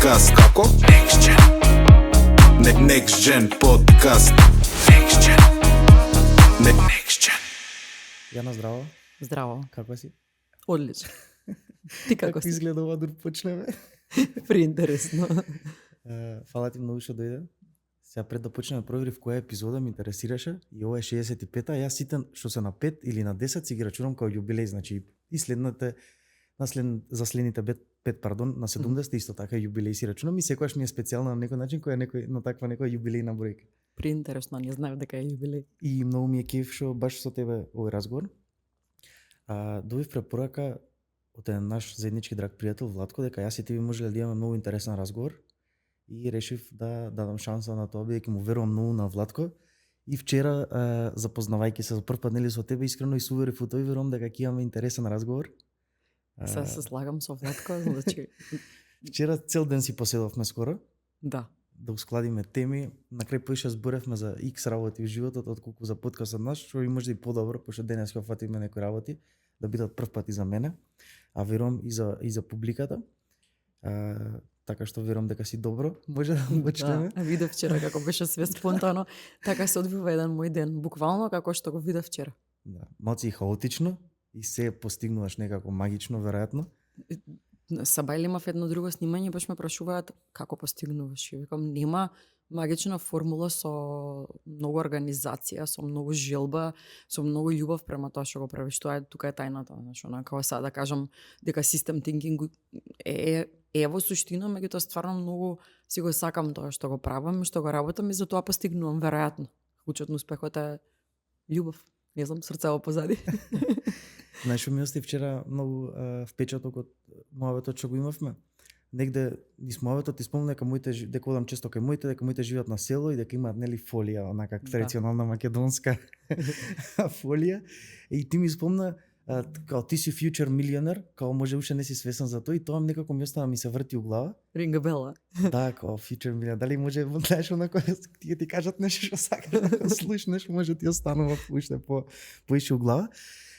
подкаст. Како? Next Gen. Next Gen подкаст. Next Gen. Next Gen. Јана, здраво. Здраво. Како си? Одлично. Ти како си? Изгледа ова да почнеме? Преинтересно. Фала ти многу што дојде. Сега пред да почнеме проверив која епизода ми интересираше и ова е 65-та, јас сите што се на 5 или на 10 си ги рачунам као јубилеј, значи и следните за следните 5 на 70 исто така јубилеј си рачунам и секогаш ми е специјално на некој начин која е на таква некоја јубилејна бројка. Преинтересно, не знаев дека е јубилеј. И многу ми е кеф што баш со тебе овој разговор. Добив препорака од еден наш заеднички драг пријател Владко дека јас и ти би можеле да имаме многу интересен разговор и решив да дадам шанса на тоа бидејќи му верувам многу на Владко. И вчера запознавајќи се за прв пат нели со тебе искрено и се уверив во тоа и верувам дека ќе имаме интересен разговор. Се слагам со Владко, значи Вчера цел ден си поседовме скоро. да. Да ускладиме теми. На крај поише зборевме за X работи во животот отколку за подкастот наш, што и може и подобро, пошто денес ќе фатиме некои работи да бидат прв пат и за мене, а верувам и за публиката. Така што верувам дека си добро, може да почнеме. Да, видев вчера како беше све спонтано, така се одвива еден мој ден, буквално како што го видев вчера. Да, малци и хаотично и се постигнуваш некако магично веројатно. Са бајле имав едно друго снимање, баш ме прашуваат како постигнуваш. И викам, нема магична формула со многу организација, со многу желба, со многу љубов према тоа што го правиш. Тоа е тука е тајната, значи онака сега да кажам дека систем thinking е во суштина, меѓутоа стварно многу си го сакам тоа што го правам, што го работам и за тоа постигнувам веројатно. Клучот на успехот е љубов. Не знам, срцево позади. Знаеш што ми остави вчера многу впечаток од мојавето што го имавме. Негде низ мојавето ти спомнам дека одам често кај моите, дека моите живеат на село и дека имаат нели фолија, онака традиционална македонска фолија. И ти ми спомна као ти си future millionaire, као може уште не си свесен за тоа и тоа некако ми остана ми се врти у глава. Ринга бела. Да, као future millionaire. Дали може знаеш онако ти кажат нешто што сакаш да слушнеш, може ти останува уште поише у глава.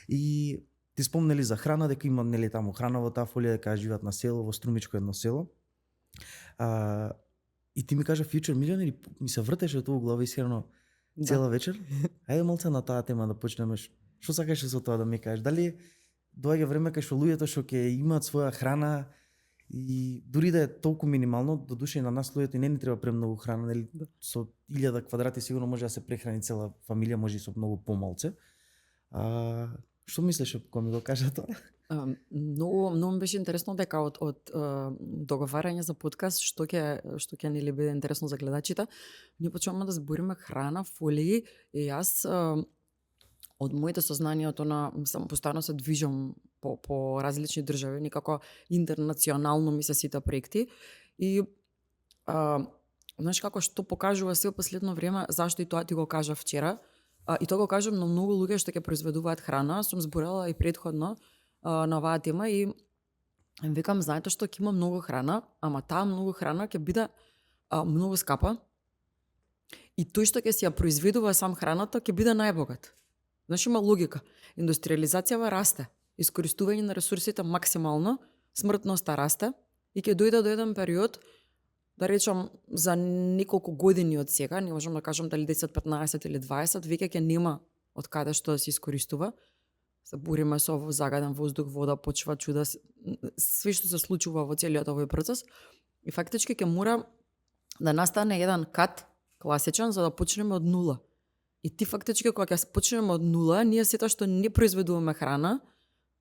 И ти спомнели за храна, дека има нели таму храна во таа фолија, дека живеат на село, во Струмичко едно село. И ти ми кажа future millionaire и ми се вртеше тоа у глава искрено цела вечер. Ајде малце на таа тема да почнеме. Што сакаш со тоа да ми кажеш? Дали доаѓа време кај што луѓето што ќе имаат своја храна и дури да е толку минимално, додуше и на нас луѓето и не ни треба премногу храна, нели со 1000 квадрати сигурно може да се прехрани цела фамилија, може и со многу помалце. Што мислиш кога ми го кажа тоа? Многу ми беше интересно дека од договарање за подкаст што ќе ни биде интересно за гледачите, ние почнуваме да збориме храна, фолии и јас од моите сознанија сам постојано се движам по различни држави, некако интернационално ми се сите проекти и знаеш како што покажува се во последно време, зашто и тоа ти го кажа вчера, и тоа го кажам на многу луѓе што ќе произведуваат храна, сум зборела и претходно на оваа тема и викам, знаете што, ќе има многу храна, ама таа многу храна ќе биде многу скапа и тој што ќе си ја произведува сам храната ќе биде најбогат. Знаеш, има логика. Индустриализацијава расте, искористување на ресурсите максимално, смртноста расте и ќе дојде до еден период, да речам, за неколку години од сега, не можам да кажам дали 10, 15 или 20, веќе ќе нема од каде што да се искористува. Се бориме со загаден воздух, вода, почва, чуда, све што се случува во целиот овој процес. И фактички ќе мора да настане еден кат класичен за да почнеме од нула. И ти фактички кога ќе почнеме од нула, ние сето што не произведуваме храна,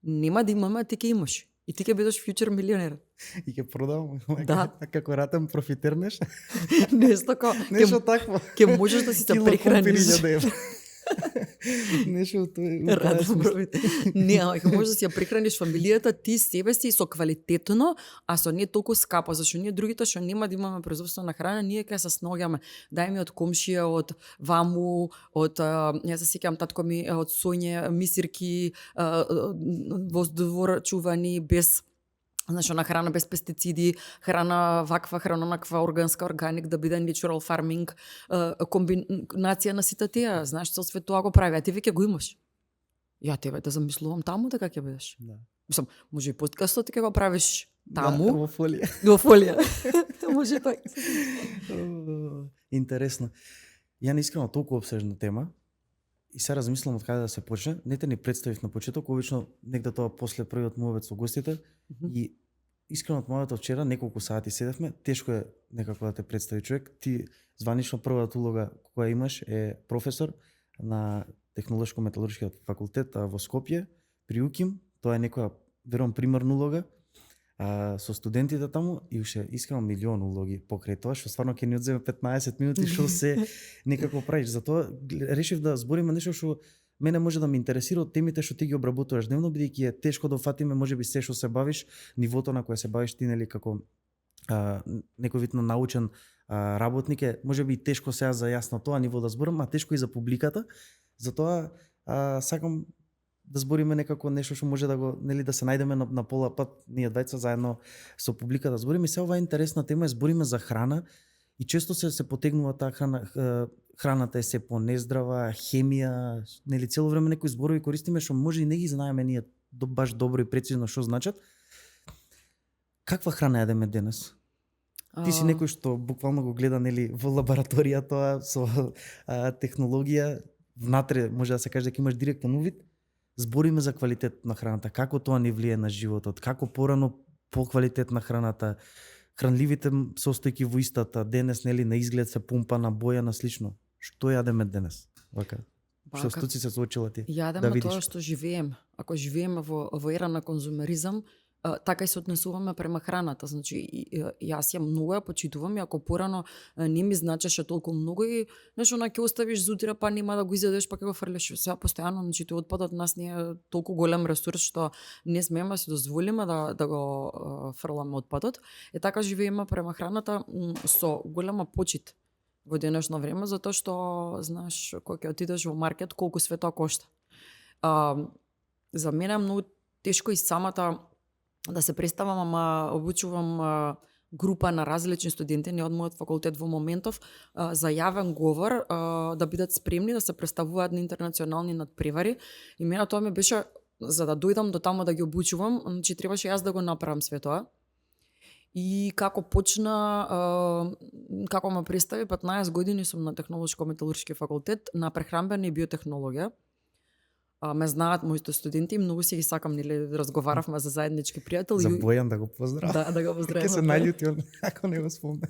нема да имаме, ти ќе имаш. И ти ќе бидеш future милионер. И ќе продавам. Да. Како ратен профитернеш. Нешто такво. Ќе можеш да си се прехраниш. Нешто Не, ќе можеш да си ја прехраниш фамилијата, ти себе си со квалитетно, а со не толку скапо, зашто ние другите што нема да имаме производство на храна, ние ќе се сногаме. Дај ми од комшија, од ваму, од јас се сеќам татко ми од соње, мисирки, во двор чувани без Значи, на храна без пестициди, храна ваква, храна онаква, органска, органик, да биде natural farming, комбинација на сите тие, знаеш, со све тоа го прави, а ти веќе го имаш. Ја тебе да замислувам таму дека ќе бидеш. Да. Мислам, може и подкастот ќе го правиш таму. Да, во фолија. Во фолија. Може тоа. Интересно. Ја не искрено толку обсежна тема и се размислам од каде да се почне. Не те ни представив на почеток, обично негде тоа после првиот муавет со гостите и искрено од мојот вчера неколку сати седевме, тешко е некако да те представи човек. Ти званично првата улога која имаш е професор на Технолошко-металуршкиот факултет во Скопје при УКИМ. Тоа е некоја верувам примерна улога со студентите таму и уште искрено милион улоги покрај тоа, што стварно ќе ни одземе 15 минути што се некако правиш. Затоа решив да збориме нешто што мене може да ме интересира од темите што ти ги обработуваш дневно, бидејќи е тешко да фатиме можеби се што се бавиш, нивото на кое се бавиш ти, нели, како некој вид на научен работник е можеби тешко сега за јасно тоа ниво да зборам, а тешко и за публиката. Затоа сакам да збориме некако нешто што може да го, нели, да се најдеме на пола пат ние двајца заедно со публиката да збориме. Се оваа интересна тема е, збориме за храна и често се потегнува таа храна, храната е се понездрава, хемија, нели, цело време некои зборови користиме што може и не ги знаеме ние баш добро и прецизно што значат. Каква храна јадеме денес? Ти си некој што буквално го гледа, нели, во лабораторија тоа со технологија, внатре може да се каже дека имаш директен увид. Збориме за квалитет на храната, како тоа ни влие на животот, како порано по квалитет на храната, хранливите состојки во истата, денес, нели, на изглед се пумпа, на боја, на слично. Што јадеме денес? Вака. Што стуци се соочила ти? Јадеме да видиш тоа што живееме. Ако живееме во ера на конзумеризам, така и се однесуваме према храната. Значи, јас ја многу ја почитувам и ако порано не ми значеше толку многу и нешто на ќе оставиш за утре, па нема да го изедеш, па ќе го фрлиш. Сега постојано, значи, тој отпадот нас не е толку голем ресурс што не смееме да си дозволиме да го фрламе отпадот. Е така живееме према храната со голема почит во денешно време, затоа што знаеш кога ќе отидеш во маркет колку све тоа кошта. За мене е многу тешко и самата да се представам, ама обучувам група на различни студенти не од мојот факултет во моментов за јавен говор, да бидат спремни да се представуваат на интернационални надпревари. И мене тоа ми беше, за да дојдам до таму да ги обучувам, значи требаше јас да го направам све тоа. И како почна, како ме представи, 15 години сум на Технолошко-металуршки факултет на прехранбена и биотехнологија. Ме знаат моите студенти и многу си ги сакам, нели, разговаравме за заеднички пријател. За Бојан да го поздравам. Да го поздравам. Ке се наљути он ако не го спомне.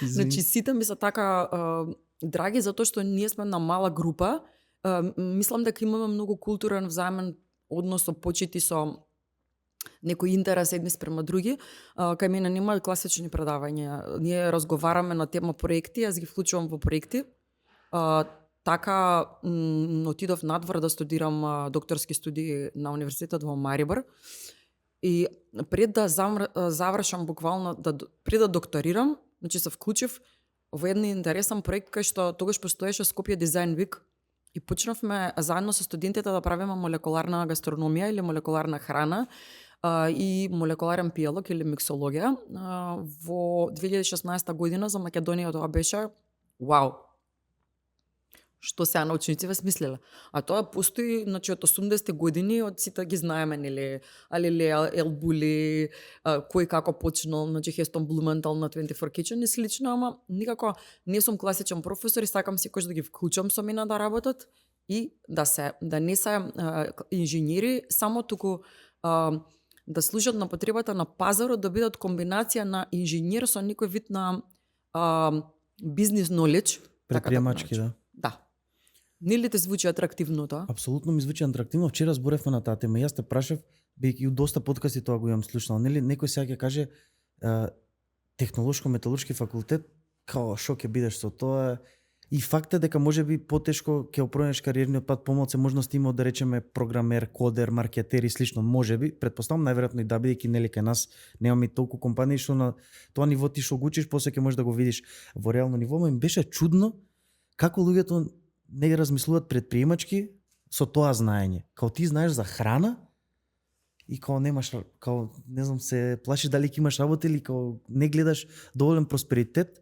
Значи сите ми се така драги затоа што ние сме на мала група. Мислам дека имаме многу културен взаемен однос со почити, со некој интерес едни спрема други. Кај мене нема класични предавања. Ние разговараме на тема проекти, јас ги вклучувам во проекти. Така отидов надвор да студирам докторски студии на универзитетот во Марибор. И пред да завршам буквално, пред да докторирам, значи се вклучив во еден интересен проект кај што тогаш постоеше Скопје Дизајн Вик и почнавме заедно со студентите да правиме молекуларна гастрономија или молекуларна храна и молекуларен пиелог или миксологија. Во 2016 година за Македонија тоа беше вау. Што сега научниците смислеле. А тоа постои, значи, од 80-те години, од сите ги знаеме, нели, Алилеја, Елбули, кој како почнал, значи, Хестон Блументал на 24 Kitchen и слично, ама никако не сум класичен професор и сакам секојаш да ги вклучам со мене да работат и да не се инженери, само туку да служат на потребата на пазарот, да бидат комбинација на инженер со некој вид на бизнес knowledge. Предприемачки, да. Да. Нели те звучи атрактивно тоа? Апсолутно ми звучи атрактивно. Вчера зборевме на таа тема. Јас те прашав, бидејќи у доста подкасти тоа го имам слушнал, нели некој сега ќе каже Технолошко-металуршки факултет, као што ќе бидеш со тоа? И факт е дека можеби потешко ќе опронеш кариерниот пат, помалку можности има да речеме програмер, кодер, маркетер и слично, можеби, претпоставам најверојатно и да, бидејќи нели кај нас немаме толку компании што на тоа ниво ти што го учиш, после ќе можеш да го видиш во реално ниво. Ми беше чудно како луѓето не размислуваат предприемачки со тоа знаење. Као ти знаеш за храна и као немаш, као не знам, се плашиш дали ќе имаш работа или као не гледаш доволен просперитет,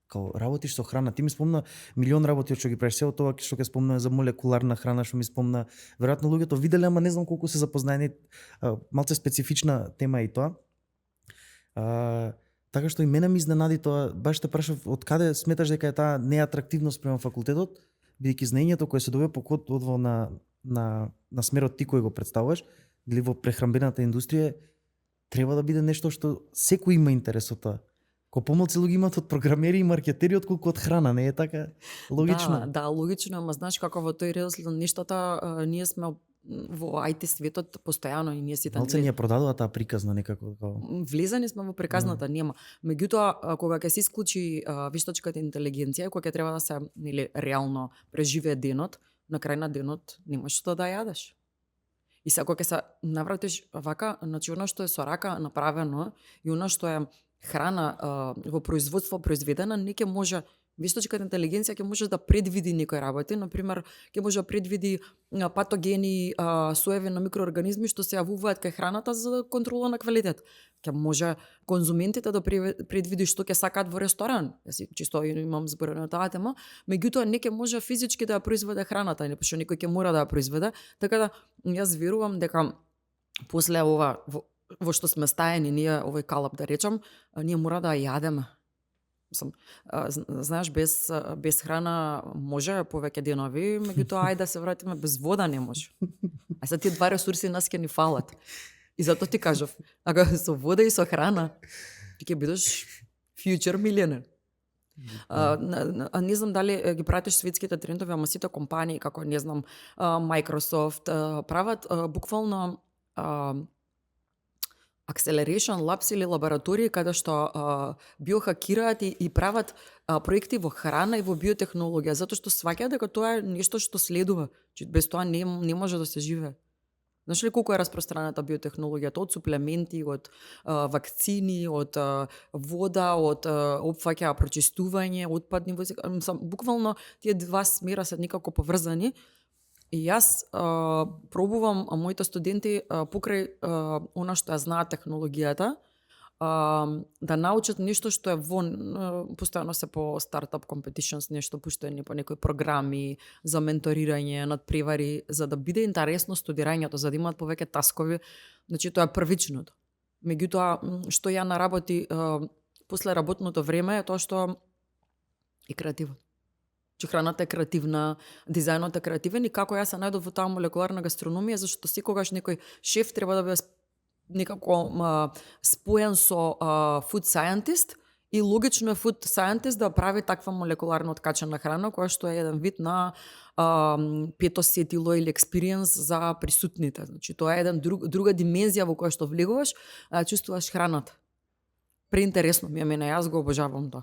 као работиш со храна. Ти ми спомна милион работи што ги правиш, се тоа што ќе спомна за молекуларна храна, што ми спомна. Веројатно луѓето виделе, ама не знам колку се запознаени, малце специфична тема и тоа. Така што и мене ми изненади тоа, баш те прашав од каде сметаш дека е таа неатрактивност према факултетот, бидејќи знаењето кое се добива по код одво на смерот ти кој го представуваш, или во прехрамбената индустрија, треба да биде нешто што секој има интерес од тоа. Ко помалци луѓе имаат од програмери и маркетери отколку од храна, не е така логично? Да, логично, ама знаеш како во тој редослед на нештата, ние сме во IT светот постојано и ние сите Малце ни ја продадува таа приказна некако. Влезани сме во приказната, нема. Меѓутоа, кога ќе се исклучи вештачката интелигенција, кога ќе треба да се реално преживее денот, на крај на денот немаш што да јадеш. И сега кога ќе се навратиш вака, значи она што е со рака направено и она што е храна во производство произведена, не ќе може, вештачката интелигенција ќе може да предвиди некои работи, например, ќе може да предвиди патогени, соеви на микроорганизми што се јавуваат кај храната за контрола на квалитет. Ќе може конзументите да предвиди што ќе сакаат во ресторан. Јас чисто имам зборено на таа тема, меѓутоа не ќе може физички да ја произведе храната, не пошто некој ќе мора да ја произведе, така да јас верувам дека после ова во што сме стаени ние овој калап да речам, ние мора да ја јадеме. Знаеш, без храна може повеќе денови, меѓутоа ајде да се вратиме, без вода не може. А се тие два ресурси нас ќе ни фалат. И затоа ти кажав, ако со вода и со храна, ти ќе бидеш future millionaire. Не знам дали ги пратиш светските трендови, ама сите компании, како не знам, Microsoft, прават буквално acceleration labs или лаборатории каде што биохакираат и прават проекти во храна и во биотехнологија, затоа што сваќаат дека тоа е нешто што следува, че без тоа не може да се живее. Знаеш ли колку е распространета биотехнологијата, од суплементи, од вакцини, од вода, од опфаќа прочистување, отпадни води, буквално тие два смера се некако поврзани. И јас пробувам моите студенти покрај она што ја знаат технологијата, да научат нешто што е постојано се по стартап competitions, нешто пуштени по некои програми за менторирање, надпревари, за да биде интересно студирањето, за да имаат повеќе таскови, значи тоа е првичното. Меѓутоа, што ја наработи после работното време е тоа што е креативот. Че храната е креативна, дизајнот е креативен и како јас се најдов во таа молекуларна гастрономија, зашто секогаш некој шеф треба да биде некако споен со food scientist и логично е food scientist да прави таква молекуларно откачена храна, која што е еден вид на пето сетило или experience за присутните. Значи тоа е друга димензија во која што влегуваш, чувствуваш храната. Преинтересно ми е мене, јас го обожавам тоа.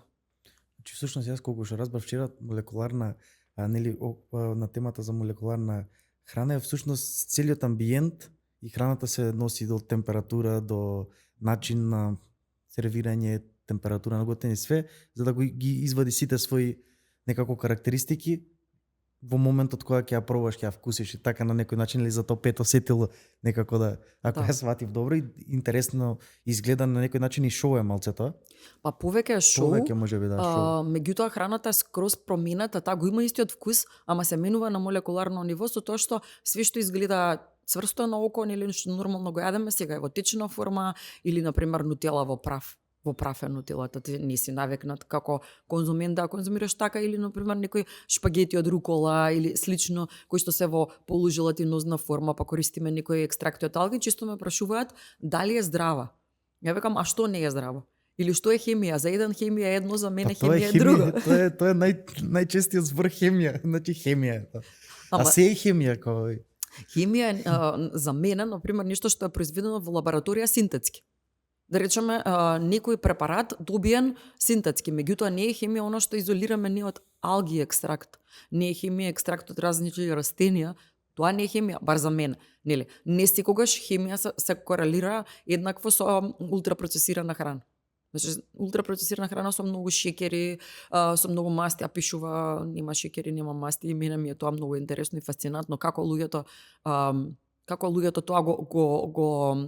Значи всушност јас колку што разбрав вчера молекуларна на темата за молекуларна храна е всушност целиот амбиент и храната се носи до температура, до начин на сервирање, температура на готење, све за да ги извади сите своји некако карактеристики во моментот кога ќе ја пробаш, ќе ја вкусиш и така на некој начин или за тоа пето сетило некако да, ако ја сватив добро и интересно изгледа на некој начин и шоу е малце тоа. Па повеќе шоу. Повеќе може би да шоу. Меѓутоа храната е скроз променета, таа го има истиот вкус, ама се менува на молекуларно ниво со тоа што све што изгледа цврсто на око или нешто нормално го јадеме сега е во течна форма или на пример нутела во прав. Во прав е нутелата, ти не си навикнат како конзумент да конзумираш така или на пример некој шпагети од рукола или слично кои што се во полужелатинозна форма, па користиме некои екстракти од алги, често ме прашуваат дали е здрава. Ја викам, а што не е здраво? Или што е хемија? За еден хемија е едно, за мене хемија е друго. Тоа е најчестиот збор хемија, значи хемија. А се е хемија кој? Хемија е за мене, на пример, нешто што е произведено во лабораторија синтетски. Да речеме, некој препарат добиен синтетски, меѓутоа не е хемија оно што изолираме ние од алги екстракт. Не е хемија екстракт од различни растенија, тоа не е хемија, бар за мене. Нели? Не секогаш хемија се корелира еднакво со ултрапроцесирана храна. Значи, ултрапроцесирана храна со многу шеќери, со многу масти, а пишува нема шеќери, нема масти, и мене ми е тоа многу интересно и фасцинантно како луѓето тоа го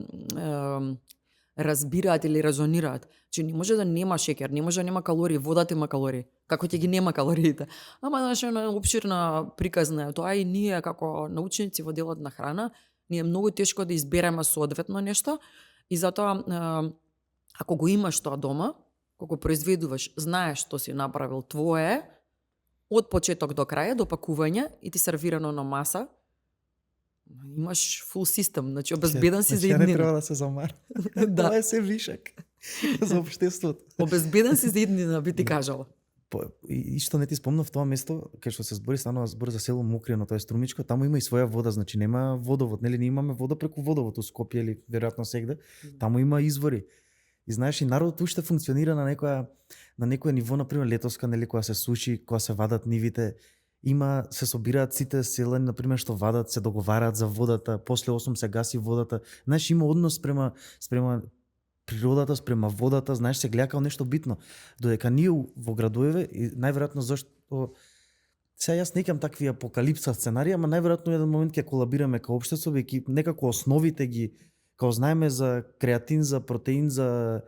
разбираат или резонираат, че не може да нема шеќер, не може да нема калории, водата има калории. Како ќе ги нема калориите? Ама знаеш, една опширна приказна е тоа и ние како научници во делот на храна, ние е многу тешко да избереме соодветно нешто и затоа ако го имаш тоа дома, кога произведуваш, знаеш што си направил твое, од почеток до крај, до пакување и ти сервирано на маса, имаш фул систем, значи обезбеден си за Ја не иднина. треба да се замара. Да. Тоа е се вишак за општеството. Обезбеден си за иднина, би ти кажала. И што не ти спомнав тоа место, кај што се станува збор за село Мокрино, тоа е струмичко, таму има и своја вода, значи нема водовод, нели, ние имаме вода преку водовод у Скопје или веројатно сегде, таму има извори. И знаеш, и народот уште функционира на некоја ниво, например летоска, нели, кога се суши, кога се вадат нивите, се собираат сите селени, например, што вадат, се договараат за водата, после 8 се гаси водата. Знаеш, има однос спрема природата, спрема водата, знаеш, се гледа како нешто битно. Додека ние во градове, и најверојатно зашто сега јас не ќам такви апокалипса сценарии, ама најверојатно еден момент ќе колабираме као општество, веќе некако основите ги, као знаеме за креатин, за протеин, за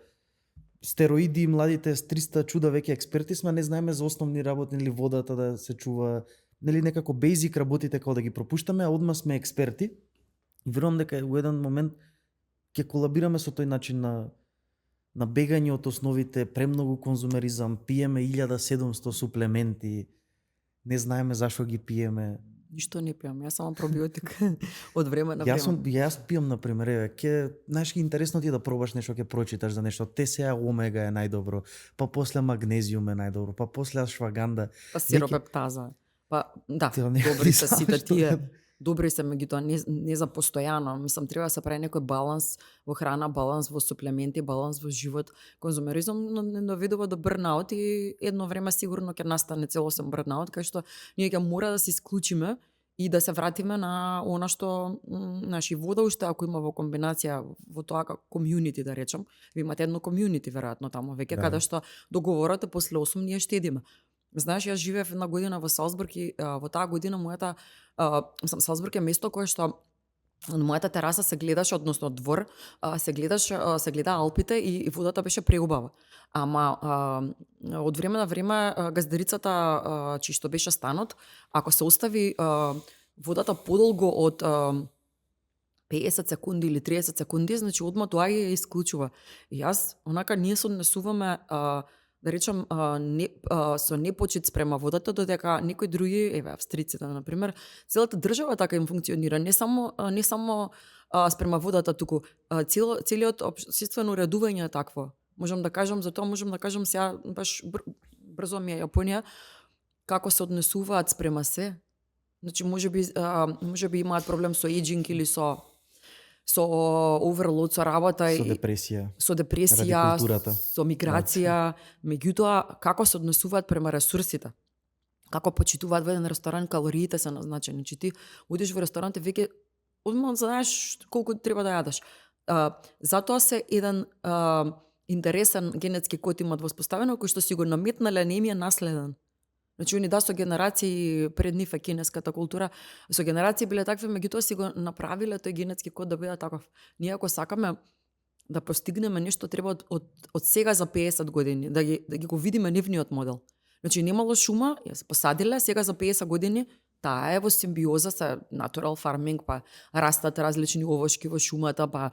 стероиди, младите с 300 чуда веќе експерти сме, не знаеме за основни работи, нели, водата да се чува, нели, некако бейзик работите као да ги пропуштаме, а одма сме експерти. И верувам дека во еден момент ќе колабираме со тој начин на бегање од основите, премногу конзумеризам, пиеме 1700 суплементи, не знаеме зашо ги пиеме. Ништо не пијам, јас само пробиотик од време на време. Јас пијам, например, знаеш, интересно ти е да пробаш нешто, ќе прочиташ за нешто, ТСА омега е најдобро, па после магнезиум е најдобро, па после ашваганда. Па сиропептаза. Па да, Тоа не добри се знам сите што тие. е. Добри се, меѓутоа не за постојано. Мислам, треба да се прави некој баланс во храна, баланс во суплементи, баланс во живот. Конзумеризам не доведува до брнаут и едно време сигурно ќе настане целосен брнаут, кај што ние ќе мора да се исклучиме и да се вратиме на она што наши вода уште ако има во комбинација во тоа комјунити, да речам. Ви имате едно комјунити веројатно таму веќе, Да. каде што договорот е после 8 ние штедиме. Знаеш, јас живеев една година во Салзбург и во таа година мојата Салзбург е место кое што на мојата тераса се гледаше, односно двор, се гледа Алпите и водата беше преубава. Ама од време на време газдарицата, чии што беше станот, ако се остави водата подолго од 50 секунди или 30 секунди, значи одма тоа ја исклучува. И јас, онака, ние се однесуваме да речам, со непочит спрема водата, додека некои други, еве австриците например, целата држава така им функционира, не само спрема водата, туку целиот општествено уредување е такво. Можам да кажам, затоа можам да кажам сега баш брзо ми е Јапонија како се однесуваат спрема се. Значи можеби имаат проблем со ејџинг или со оверлоад, со работа Со и депресија. Ради културата. со миграција, меѓутоа како се однесуваат према ресурсите. Како почитуваат во еден ресторан, калориите се назначени. Че ти одиш во ресторант и веќе одма знаеш колку треба да јадеш. Затоа се еден интересен генетски код имат воспоставено, кој што си го наметнале, не им е наследен. Значи, они со генерации пред нив е кинеската култура, со генерации биле такви, меѓутоа си го направиле тој генетски код да биде таков. Ние ако сакаме да постигнеме нешто, треба од сега за 50 години, да ги го видиме нивниот модел. Значи, немало шума, ја се посадиле, сега за 50 години, таа е во симбиоза со natural farming, па растат различни овошки во шумата, па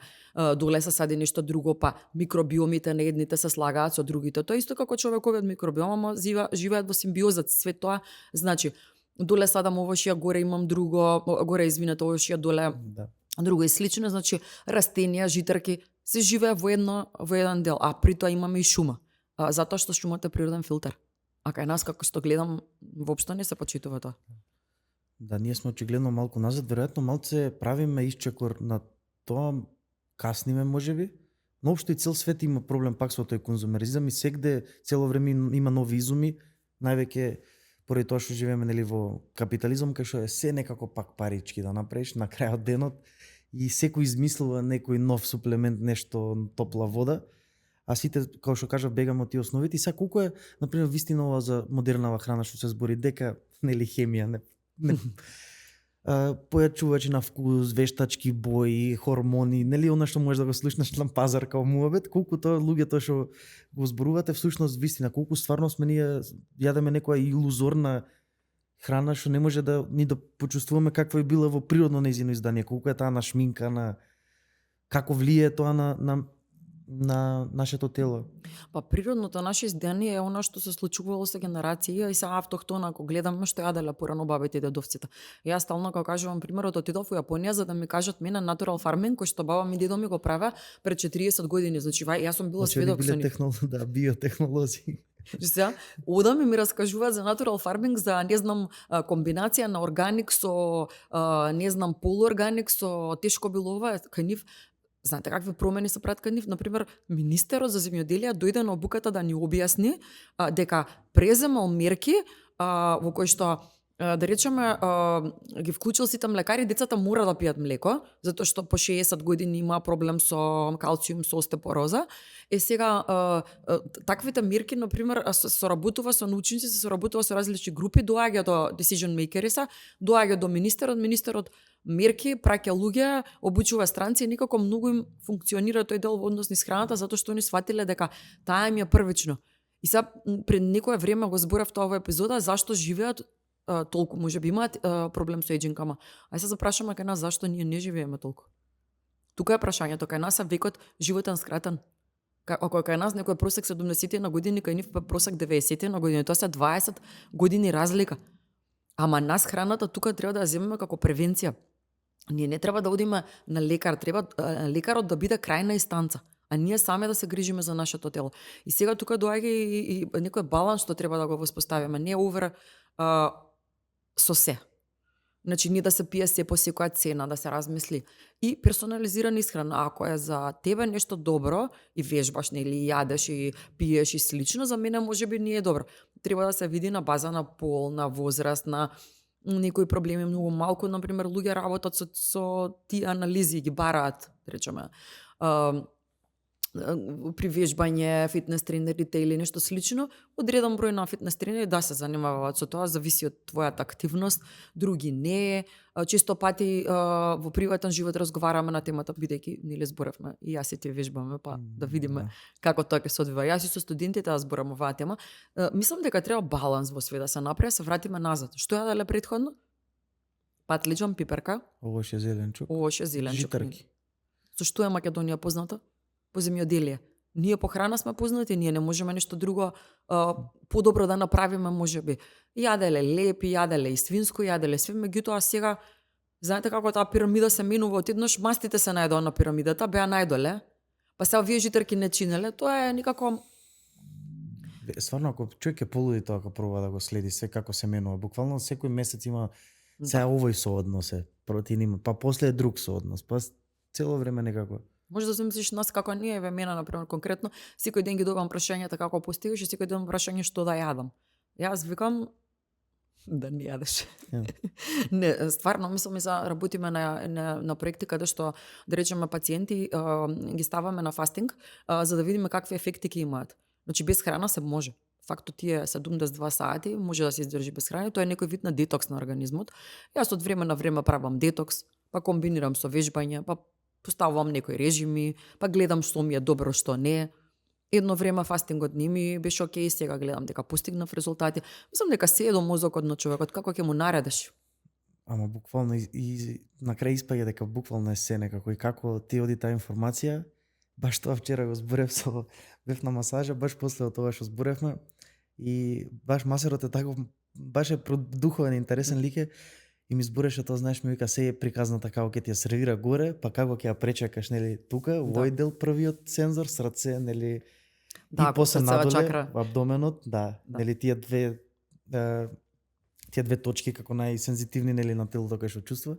доле се сади нешто друго, па микробиомите на едните се слагаат со другите. Тоа исто како човековиот микробиом, ама живеат во симбиоза. Све тоа значи, доле садам овошје, горе имам друго, горе извинете овошје, доле Да. друго и слично, значи растенија, житарки, се живее во еден дел, а при тоа имаме и шума. Затоа што шумата е природен филтер. А кај нас, како што гледам, воопшто не се почитува тоа. Да, ние сме очигледно малку назад, веројатно малце правиме исчекор на тоа, касниме можеби, но општо и цел свет има проблем пак со тој конзумеризам и сегде цело време има нови изуми, највеќе поради тоа што живееме, нели, во капитализам, кај што е се некако пак парички да направиш на крајот денот и секој измислува некој нов суплемент, нешто топла вода, а сите, како што кажав, бегаме од тие основите и сега колку е, например, вистина ова за модернава храна што се збори, дека, нели, хемија, не појачувачи на вкус, вештачки бои, хормони, нели она што можеш да го слушнеш на пазар као муабет, колку тоа луѓето што го зборувате всушност вистина, колку стварно сме ние јадеме некоја илузорна храна што не може да ни да почувствуваме каква е била во природно нејзино издание, колку е таа на шминка, на како влие тоа на на нашето тело. Па природното наше издание е она што се случувало со генерации и се автохтона, ако гледаме што јаделе порано бабите и дедовците. Јас стално кога кажувам примерот, отидов во Јапонија за да ми кажат мене natural farming кој што баба ми и дедо ми го правеа пред 40 години. Значи јас сум била сведок со нив. Да, биотехнолози. Сега, одам и ми раскажуваат за natural farming, за не знам комбинација на органик со не знам полуорганик со тешко билова кај нив. Знаете какви промени се прават кај нив? Например, министерот за земјоделие дојде на обуката да ни објасни дека преземал мерки во кои што да речеме ги вклучил сите млекари, децата мора да пијат млеко, затоа што по 60 години има проблем со калциум, со остеопороза. Сега таквите мерки, например, соработува со научници, се соработува со различни групи, доаѓа до decision makers, доаѓа до министерот мерки, праќа луѓе, обучува странци и никако многу им функционира тој дел во однос низ храната, затоа што они сватиле дека таа им е првично. И сега пред некое време го зборев тоа во епизода зашто живеат толку, можеби имаат проблем со еџинкама. Ај се запрашаме кај нас зашто ние не живееме толку. Тука е прашањето, кај нас е векот животен скратен. Ако кај нас некој просек 70 на години, кај нив просек 90 на години, тоа се 20 години разлика. Ама нас храната тука треба да ја земеме како превенција. Ние не треба да одиме на лекар, треба лекарот да биде крајна инстанца, а ние сами да се грижиме за нашето тело. И сега тука доаѓа и некој баланс што треба да го воспоставиме, не овер со се. Значи, не да се пие се по секоја цена, да се размисли. И персонализирана исхрана, ако е за тебе нешто добро, и вежбаш, нели, јадеш и пиеш и слично, за мене можеби не е добро. Треба да се види на база на пол, на возраст, на некои проблеми. Многу малку, например, луѓе работат со тие анализи, ги бараат, речеме, при вежбање, фитнес тренерите или нешто слично, одреден број на фитнес тренери да се занимаваат со тоа, зависи од твојата активност, други не. Често пати во приватен живот разговараме на темата, бидејќи нели зборевме и јас и ти вежбаме, па да видиме како тоа ќе се одвива. Јас и со студентите да зборам оваа тема. Мислам дека треба баланс во све да се направи, се вратиме назад. Што јаделе претходно? Патлиџан, пиперка, Овош е зеленчук. Житарки. Со што е Македонија позната? По земјоделие. Ние по храна сме познати, ние не можеме нешто друго подобро да направиме, можеби. Јаделе лепи, јаделе и свинско, јаделе све, меѓутоа сега знаете како таа пирамида се менува одеднаш, мастите се најдоа на пирамидата, беа најдоле. Па сега овие житарки не чинеле, тоа е никако. Стварно, ако човек е полуди тоа, ако проба да го следи се како се менува, буквално секој месец има сега овој сооднос е протеин, па после е друг сооднос, па цело време некако. Може да замислиш нас како ние, мене, например, конкретно, секој ден ги добивам прашањата како постигаш и секој ден прашање што да јадам. Јас викам да не јадеш. Не, стварно, мислам за работиме на проекти каде што, да речеме, пациенти ги ставаме на фастинг, за да видиме какви ефекти ќе имаат. Значи, без храна се може. Факто тие 72 сати може да се издржи без храна, тоа е некој вид на детокс на организмот. Јас од време на време правам детокс, па комбинирам со вежбање, па поставувам некои режими, па гледам што ми е добро, што не. Едно време фастингот не ми беше окей, сега гледам дека постигнав резултати. Мислам дека се е до мозокот на човекот, како ќе му наредиш. Ама буквално и на крај испаѓа дека буквално е се некако и како ти оди таа информација. Баш тоа вчера го зборев бев на масажа, баш после од тоа што зборевме и баш масерот е тако, баш е продуховен, интересен лик е. И ми збореше тоа, знаеш, ми вика се е приказната како ќе ти ја сервира горе, па како ќе ја пречекаш, нели, тука, овој дел првиот сензор, срце, нели, и после надоле, абдоменот, нели, тие две точки како најсензитивни, нели, на телото кај што чувства.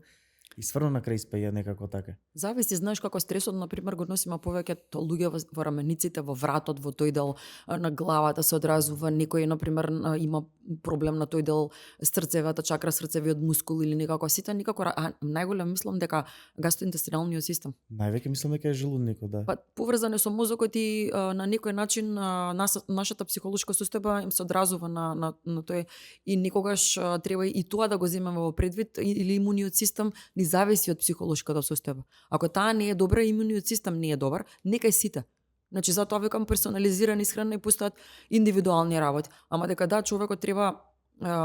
И стварно на крај испаѓа некако така. Зависи, знаеш како стресот, например, го носиме повеќе луѓе во рамениците, во вратот, во тој дел на главата се одразува, некој, например, има проблем на тој дел срцевата чакра, срцевиот мускул или некако сите, никако, најголем мислам дека гастроинтестиналниот систем. Највеќе мислам дека е желудникот, да. Па поврзане со мозокот и на некој начин нашата психолошка состојба им се одразува на тој и никогаш треба и тоа да го земеме во предвид или имуниот систем ни зависи од психолошката состојба. Ако таа не е добра, имуниот систем не е добар, нека сите. Значи затоа викам персонализирана исхрана и постојат индивидуални работи. Ама дека да, човекот треба,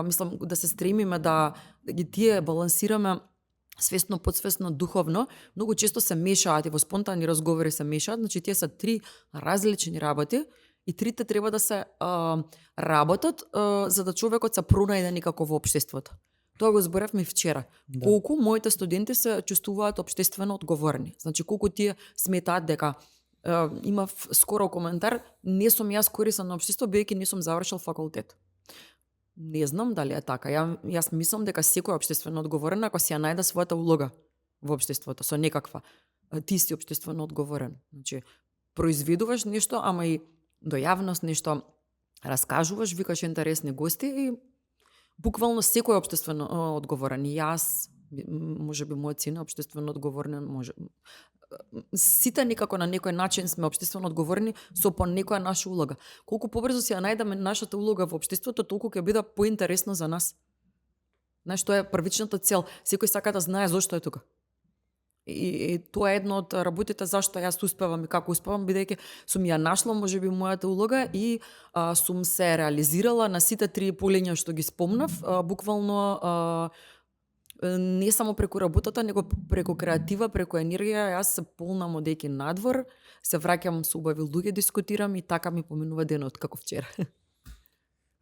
мислам, да се стремиме да ги тие балансираме свесно, подсвесно, духовно, многу често се мешаат и во спонтанни разговори се мешаат, значи тие се три различни работи и трите треба да се работат за да човекот се пронајде некако во општеството. Тоа го зборевме вчера. Да. Колку моите студенти се чувствуваат општествено одговорни. Значи колку тие сметаат дека имав скоро коментар, не сум јас корисен на општество бидејќи не сум завршил факултет. Не знам дали е така. Јас мислам дека секој општествено одговорен ако си ја најде својата улога во општеството со некаква. Ти си општествено одговорен. Значи произведуваш нешто, ама и до јавност нешто раскажуваш, викаш интересни гости и буквално секој општествено одговорен. Јас, можеби мојот син е општествено одговорен, може сите некако на некој начин сме општествено одговорни со по некоја наша улога. Колку побрзо си ја најдеме нашата улога во општеството, толку ќе биде поинтересно за нас. Знаеш, тоа е првичната цел. Секој сака да знае зошто е тука. И тоа е едно од работите зашто јас успевам и како успевам, бидејќи сум ја нашла можеби мојата улога и сум се реализирала на сите три полиња што ги спомнав, буквално не само преку работата, него преку креатива, преку енергија, јас се полнам одејќи надвор, се враќам со убави луѓе, дискутирам и така ми поминува денот како вчера.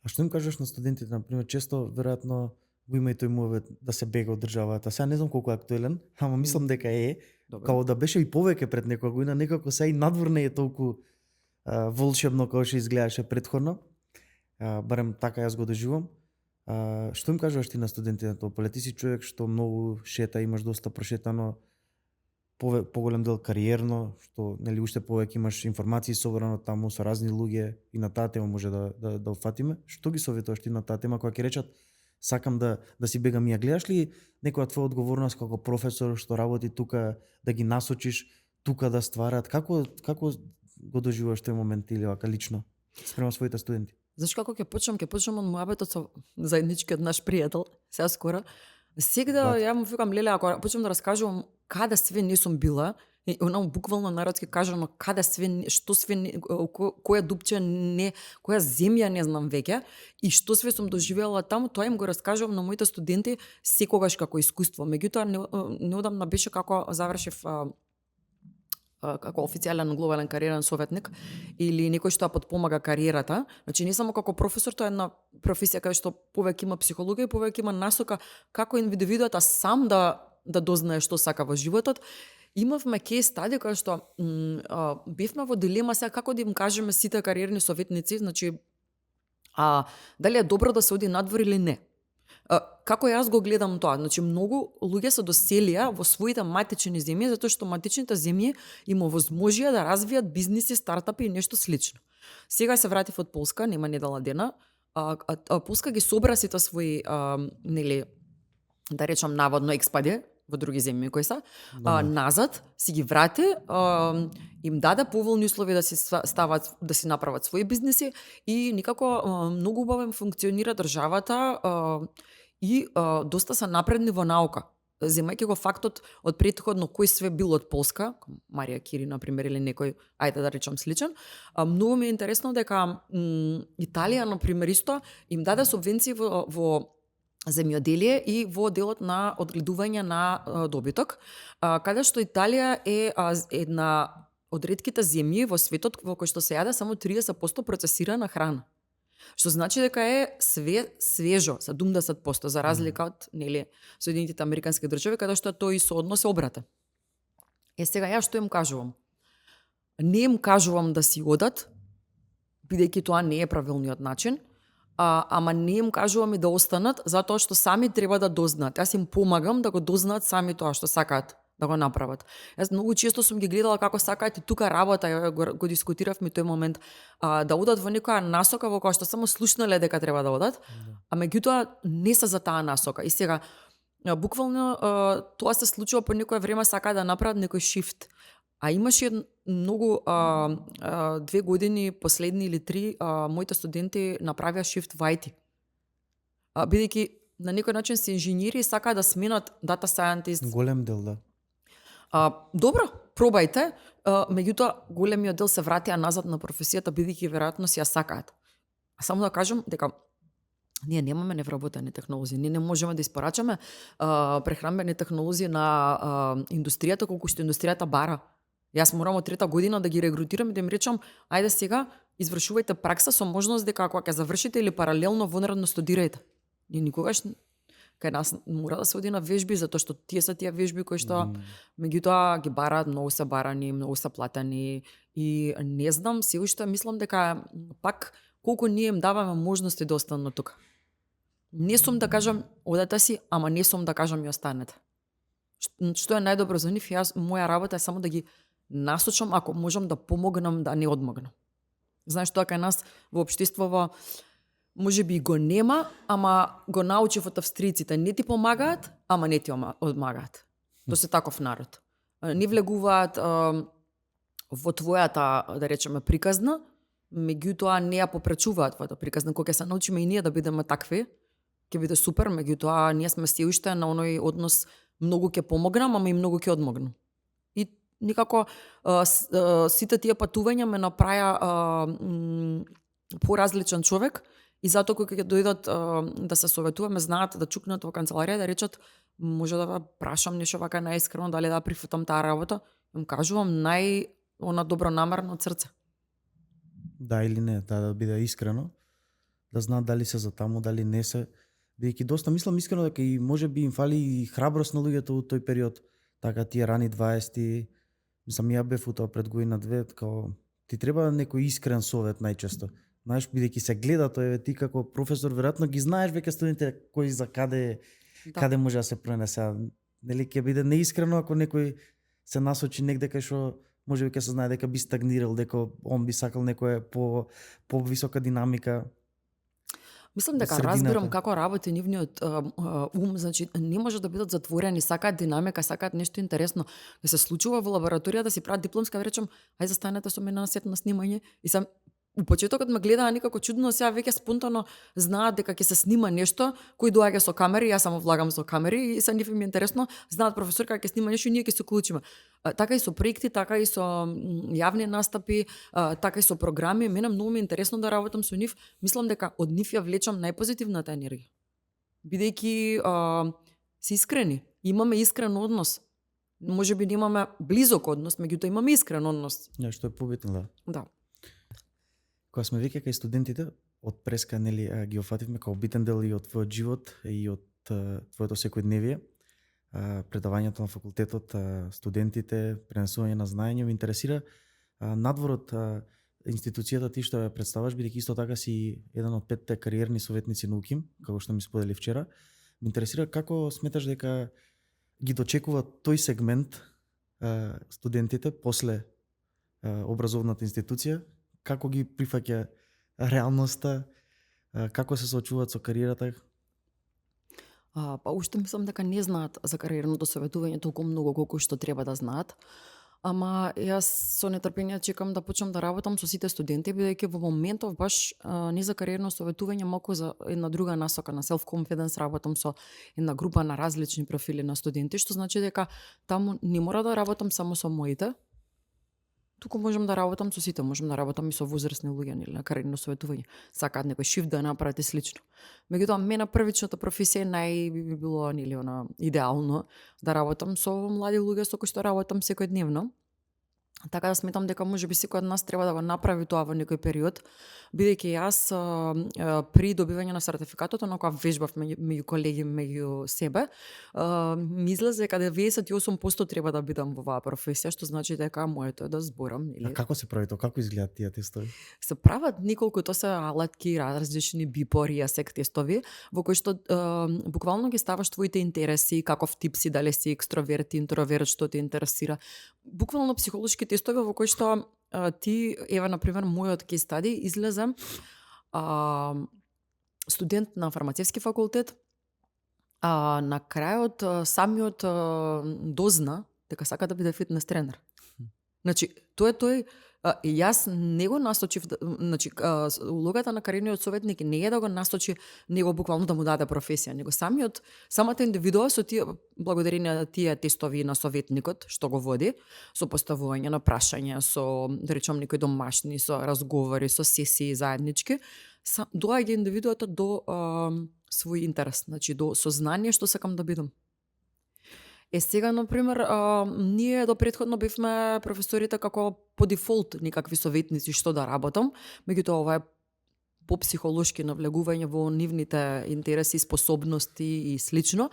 А што им кажеш на студентите, например, често веројатно го има и тој мовет да се бега од државата. Сега не знам колку е актуелен, ама мислам дека е. Добро. Као да беше и повеќе пред некоја година, некако сега и надвор не е толку волшебно како што изгледаше претходно. Барем така јас го доживам. Што им кажуваш ти на студентите на тоа поле? Ти си човек што многу шета, имаш доста прошетано, поголем дел кариерно, што нели уште повеќе имаш информации собрано таму со разни луѓе и на таа тема може да уфатиме. Што ги советуваш ти на таа тема кога ќе речат сакам да си бегам, ја гледаш ли некоја твоја одговорност како професор што работи тука да ги насочиш тука да стварат? Како го доживуваш тој момент или вака лично спрема своите студенти? Знаеш како ќе почнам од муабетот со заедничкиот наш пријател, сега скоро. Сегда ја му викам, леле, ако почнам да раскажувам каде све не сум била, и онам буквално народски кажано каде све, што све, која дупче не, која земја не знам веќе и што све сум доживела таму, тоа им го раскажувам на моите студенти секогаш како искуство. Меѓутоа неодамна беше како завршив како официјален глобален кариерен советник или некој што потпомага кариерата. Значи не само како професор, тоа е една професија кај што повеќе има психологија и повеќе има насока како индивидуата сам да дознае што сака во животот. Имавме кейс стади кај што бевме во дилема сега како да им кажеме сите кариерни советници, значи дали е добро да се оди надвор или не. Како јас го гледам тоа? Значи многу луѓе се доселија во своите матични земји затоа што матичните земји им овозможија да развијат бизниси, стартапи и нешто слично. Сега се вратив од Полска, нема недела дена. Полска ги собра сите своји нели да речам наводно експади во други земји кои се, назад си ги врати, им даде поволни услови да си стават, да си направат своји бизниси и никако многу убаво функционира државата и доста се напредни во наука. Земајќи го фактот од претходно кој све бил од Полска, Марија Кири, например, или некој, ајде да речам сличен, многу ми е интересно дека Италија, например, исто им даде субвенции во земјоделие и во делот на одгледување на добиток, каде што Италија е една од ретките земји во светот во кој што се јаде само 30% процесирана храна. Што значи дека е свежо, 70%, за разлика од нели Соединетите Американски држави, каде што тој сооднос е обратен. Сега ја што им кажувам? Не им кажувам да си одат, бидејќи тоа не е правилниот начин, ама не им кажувам и да останат, затоа што сами треба да дознаат. Јас им помагам да го дознаат сами тоа што сакаат да го направат. Јас многу често сум ги гледала како сакаат и тука работа, го дискутиравме тој момент, да одат во некоја насока во која што само слушнале дека треба да одат, а меѓутоа не се за таа насока. И сега, буквално тоа се случува по некое време, сакаат да направат некој шифт. А имаше многу 2 години, последни или 3, моите студенти направија шифт во IT. Бидејќи на некој начин се инженери и сакаат да сменат data scientist. Голем дел, да. Добро, пробајте, меѓутоа големиот дел се вратија назад на професијата бидејќи веројатно си ја сакаат. А само да кажам дека Ние немаме невработени технолозии. Ние не можеме да испорачаме прехранбени технолозии на индустријата колку што индустријата бара. Јас морам од 3-та година да ги регрутирам и да им речам, ајде сега извршувајте пракса со можност дека кога ќе завршите или паралелно вонредно студирајте. И никогаш кај нас мора да се оди на вежби, затоа што тие се тие вежби кои што меѓутоа ги бараат, многу се барани, многу се платени и не знам, се уште мислам дека пак колку ние им даваме можности да останат тука. Не сум да кажам одете си, ама не сум да кажам и останете. Што е најдобро за нив, јас моја работа е само да ги насочам ако можам да помогнам да не одмогнам. Знаеш тоа кај нас во општеството може би го нема, ама го научив од австриците. Не ти помагаат, ама не ти одмагаат. Тоа се таков народ. Не влегуваат во твојата, да речеме, приказна, меѓутоа не ја попречуваат твојата приказна. Кога ќе се научиме и ние да бидеме такви, ќе биде супер, меѓутоа ние сме се уште на оној однос многу ќе помогнам, ама и многу ќе одмогнам. И никако сите тие патувања ме направија поразличен човек и затоа кога ќе дојдат да се советуваме, знаат да чукнат во канцеларија да речат може да ве прашам нешто вака најискрено дали да прифатам таа работа, им кажувам она добронамерно од срце. Да или не, да биде искрено, да знаат дали се за таму, дали не се. Бидејќи доста мислам искрено дека и можеби им фали и храброст на луѓето во тој период, така тие рани 20-ти, мислам ја бев утоа пред година две, као ти треба некој искрен совет најчесто. Знаеш, бидејќи се гледа тој, ти како професор веројатно ги знаеш веќе студентите кои за каде може да се пренесе. Нели ќе биде неискрено ако некој се насочи негде кај што можеби ќе се знае дека би стагнирал, дека он би сакал некоја по висока динамика. Мислам дека разбирам како работи нивниот ум, значи не може да бидат затворени, сакаат динамика, сакаат нешто интересно. Да се случува во лабораторија да си прават дипломска, да речем, ајде застанете со мене на сет на снимање и сам у почетокот ме гледаа некако чудно, сега веќе спонтано знаат дека ќе се снима нешто, кој доаѓа со камери, јас само влагам со камери и се нив ми е интересно, знаат професорка ќе снима нешто и ние ќе се уклучиме. Така и со проекти, така и со јавни настапи, така и со програми, мене многу ми е интересно да работам со нив. Мислам дека од нив ја влечам најпозитивната енергија. Бидејќи се искрени, имаме искрен однос. Можеби немаме близок однос, меѓутоа имаме искрен однос. Што е побитно, да. Да. Кога сме веќе кај студентите, од преска нели ги офативме како битен дел и од твојот живот и од твоето секојдневие, предавањето на факултетот, студентите, пренесување на знаење, ме интересира надвор од институцијата ти што ја представаш, бидејќи исто така си еден од 5 кариерни советници на УКИМ, како што ми сподели вчера. Ме интересира како сметаш дека ги дочекува тој сегмент студентите после образовната институција, како ги прифаќа реалноста, како се соочуваат со кариерата? Па уште мислам дека не знаат за кариерното советување толку многу колку што треба да знаат. Ама јас со нетрпение чекам да почнам да работам со сите студенти, бидејќи во моментов баш не за кариерно советување, малку за една друга насока на self-confidence работам со една група на различни профили на студенти, што значи дека таму не мора да работам само со моите, туку можам да работам со сите, можам да работам и со возрастни луѓе или на кариерно советување. Сакаат некој шифт да направат и слично. Меѓутоа, мене првичната професија би било нели она идеално да работам со млади луѓе со кои што работам секојдневно. Така да сметам дека можеби секој од нас треба да го направи тоа во некој период, бидејќи јас при добивање на сертификатот, на која вежбав меѓу колеги, меѓу себе, ми излезе дека 98% треба да бидам во оваа професија, што значи дека моето е да зборам. А како се прави тоа? Како изгледаат тие тестови? Се прават неколку, тоа се алатки, различни бипори, асек тестови, во кои што буквално ги ставаш твоите интереси, каков тип си, дали си екстроверт, интроверт, што те интересира. Буквално психолошки тестови во кои што ти, ева, например, мојот кейс стади излезе студент на фармацевски факултет, на крајот самиот дозна дека сака да биде фитнес тренер. Значи, тој И јас не го насочив, значи улогата на кариерниот советник не е да го насочи него буквално да му даде професија, него самата индивидуа со тие благодарение на тие тестови на советникот што го води, со поставување на прашања, со да речам некои домашни, со разговори, со сесии заеднички, доаѓа индивидуата до свој интерес, значи до сознание што сакам да бидам. Сега, например, ние до претходно бевме професорите како по дефолт некакви советници што да работам, меѓутоа ова е по психолошки навлегување во нивните интереси, способности и слично.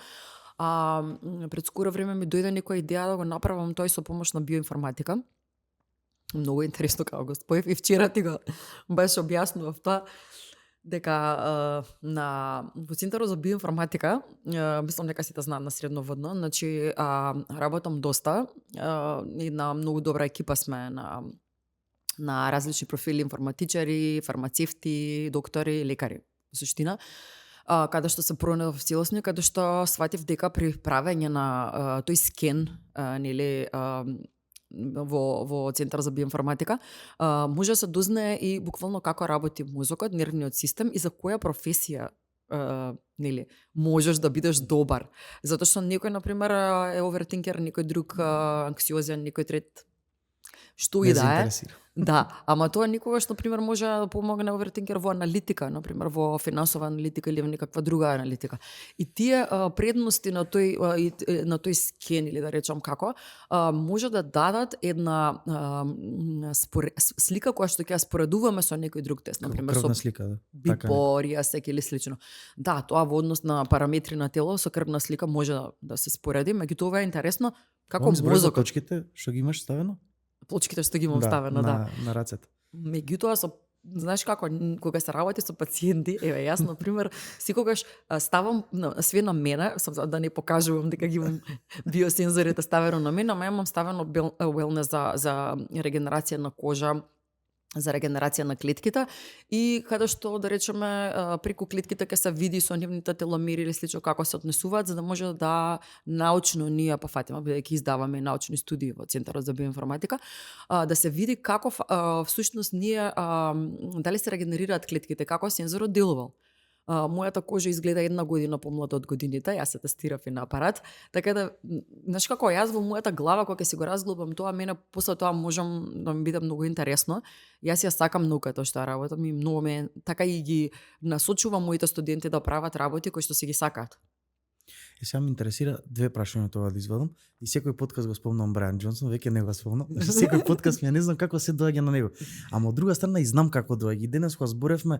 Пред скоро време ми дојде некоја идеја да го направам тој со помош на биоинформатика. Многу интересно како го споев и вчера ти го баш објаснував тоа, дека во Центарот за биоинформатика, мислам дека сите знаат на средноводно, значи работам доста, една многу добра екипа сме на различни профили, информатичари, фармацевти, доктори, лекари, во суштина, каде што се пронедов целосно, каде што сватив дека при правење на тој скен, нели, во Центар за биоинформатика, може да се дознае и буквално како работи мозокот, нервниот систем и за која професија нели можеш да бидеш добар. Затоа што некој на пример е овертинкер, некој друг анксиозен, некој трет што и да е. Да, ама тоа никогаш на пример може да помогне овертинкер во аналитика, на пример во финансова аналитика или во некаква друга аналитика. И тие предности на тој скен или да речам како, може да дадат една слика која што ќе ја споредуваме со некој друг тест, на пример со слика, да. бипорија, сек или слично. Да, тоа во однос на параметри на тело со крвна слика може да се спореди, меѓутоа ова е интересно како мозокот. Точките што ги имаш ставено? Плочките што ги имам ставено, да. На рацете. Меѓутоа знаеш како, кога се работи со пациенти, еве јас на пример секогаш ставам све на мене, да не покажувам дека ги имам биосензорите ставено на мене, ама имам ставено wellness за регенерација на кожа, за регенерација на клетките и каде што да речеме преку клетките ќе се види со нивните теломери или слично како се однесуваат, за да може да научно ние пофатиме, бидејќи издаваме научни студии во Центарот за биоинформатика, да се види како всушност ние дали се регенерираат клетките, како сензорот делувал. Мојата кожа изгледа 1 година помлада од годините, јас се тестирав и на апарат, така да, знаеш како, јас во мојата глава, кога ќе си го разглобам тоа, мене после тоа можам да ми биде многу интересно. Јас ја сакам науката што работам и многу ме, така и ги насочувам моите студенти да прават работи кои што си ги сакаат. Сега ме интересира две прашања тоа да извадам. И секој подкаст го спомнам Брайан Џонсон, веќе не го спомнам. Секој подкаст ми не знам како се доаѓа на него. Ама од друга страна и знам како доаѓа. И денес кога зборевме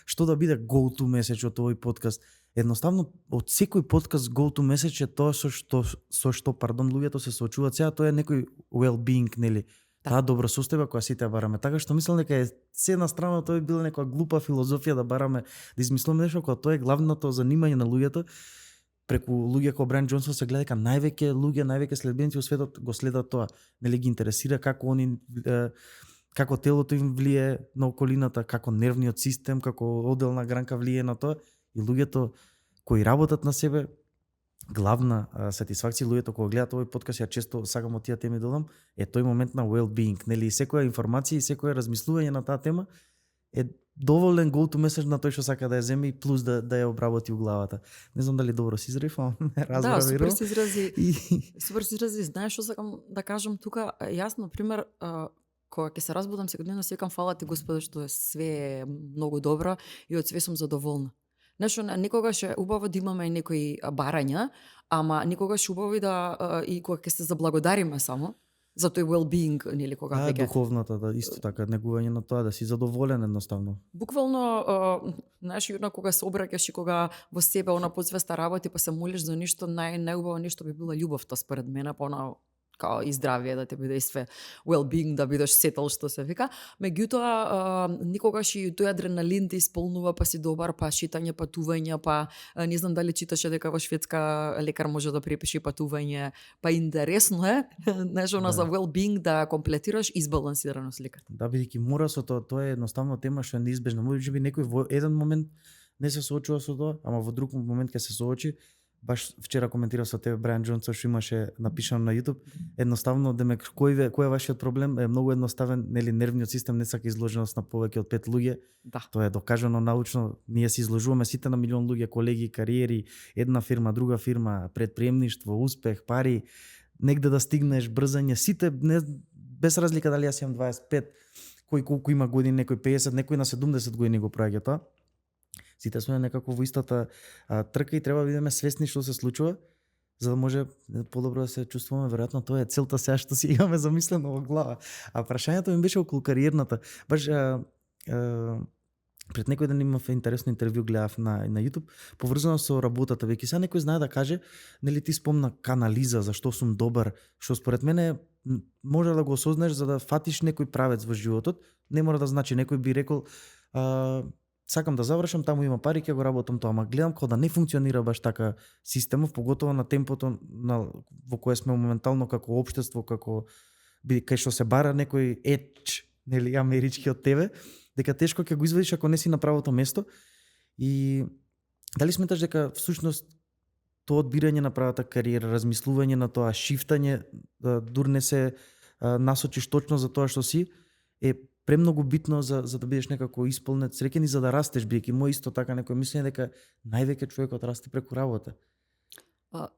што да биде go to message од овој подкаст, едноставно од секој подкаст go to message е тоа со што луѓето се соочуваат сега, тоа е некој well-being, нели? Таа добросостојба која сите бараме. Така што мислам дека е се една страна тоа е била некоја глупа филозофија да бараме да измислиме нешто кога тоа е главното занимање на луѓето. Преку луѓе како Брайан Џонсон се гледа дека највеќе следбеници во светот го следат тоа. Нели ги интересира како телото им влие на околината, како нервниот систем, како оделна гранка влие на тоа и луѓето кои работат на себе, главна сатисфакција луѓето кога гледаат овој подкаст, ја често сакам од тие теми додам, е тој момент на well-being, нели секоја информација и секое размислување на таа тема е доволен go to message на тој што сака да ја земе и плюс да ја обработи у главата. Не знам дали добро си изразив, ама не разбрав. Да, супер си изрази. Супер си изрази. Знаеш што сакам да кажам тука? Јас, например, кога ќе се разбудам секојдневно, си викам фала ти Господи што све е многу добро и од све сум задоволна. Нешто никогаш е убаво да имаме некои барања, ама никогаш убаво и кога ќе се заблагодариме само за тој well-being, нели кога веќе духовната, да, исто така негување на тоа, да си задоволен едноставно. Буквално, знаеш, кога се обраќаш и кога во себе она подсвеста работи, па се молиш за нешто, најубаво нешто би била љубовта според мене, па она као и здравие, да те биде и све well-being, да бидеш сетал што се вика. Меѓутоа, никогаш и тој адреналин те исполнува, па си добар, па шетање, патување, па не знам дали читаше дека во Шведска лекар може да препише патување, па интересно е, знаеш, она за well-being да комплетираш избалансирано сликата. Да, бидејќи мора со тоа е едноставно тема што е неизбежна. Можеби некој во еден момент не се соочува со тоа, ама во друг момент ќе се соочи. баш вчера коментирав со тебе Брајан Џонсон што имаше напишано на YouTube, едноставно демек кој е вашиот проблем е многу едноставен, нели нервниот систем не сака изложеност на повеќе од 5 луѓе. Да. Тоа е докажано научно, ние се изложуваме сите на милион луѓе, колеги, кариери, една фирма, друга фирма, предприемништво, успех, пари, негде да стигнеш, брзање, сите без разлика дали јас имам 25, кој колку има години, некој 50, некој на 70 години го праќа тоа. Сите сме некако во истата трка и треба да бидеме свесни што се случува, за да може подобро да се чувствуваме. Веројатно тоа е целта сега што си имаме замислено во глава. А прашањето ми беше околу кариерната. Баш пред некој ден имав интересно интервју, гледав на YouTube, поврзано со работата. Веќе сега некој знае да каже, нели ти спомна канализа, зашто сум добар, што според мене може да го осознаеш за да фатиш некој правец во животот. Не мора да значи, некој би рекол сакам да завршам, таму има пари, ќе го работам тоа, ама гледам како да не функционира баш така системов, поготово на темпото во кое сме моментално како општество, како кај што се бара некој едж, нели амерички од тебе, дека тешко ќе го извадиш ако не си на правото место. И дали сметаш дека всушност тоа одбирање на правата кариера, размислување на тоа, шифтање, дур не се насочиш точно за тоа што си, е премногу битно за да бидеш некако исполнет, среќен и за да растеш, биејќи мој исто така некој мислење дека највеќе човекот расте преку работа.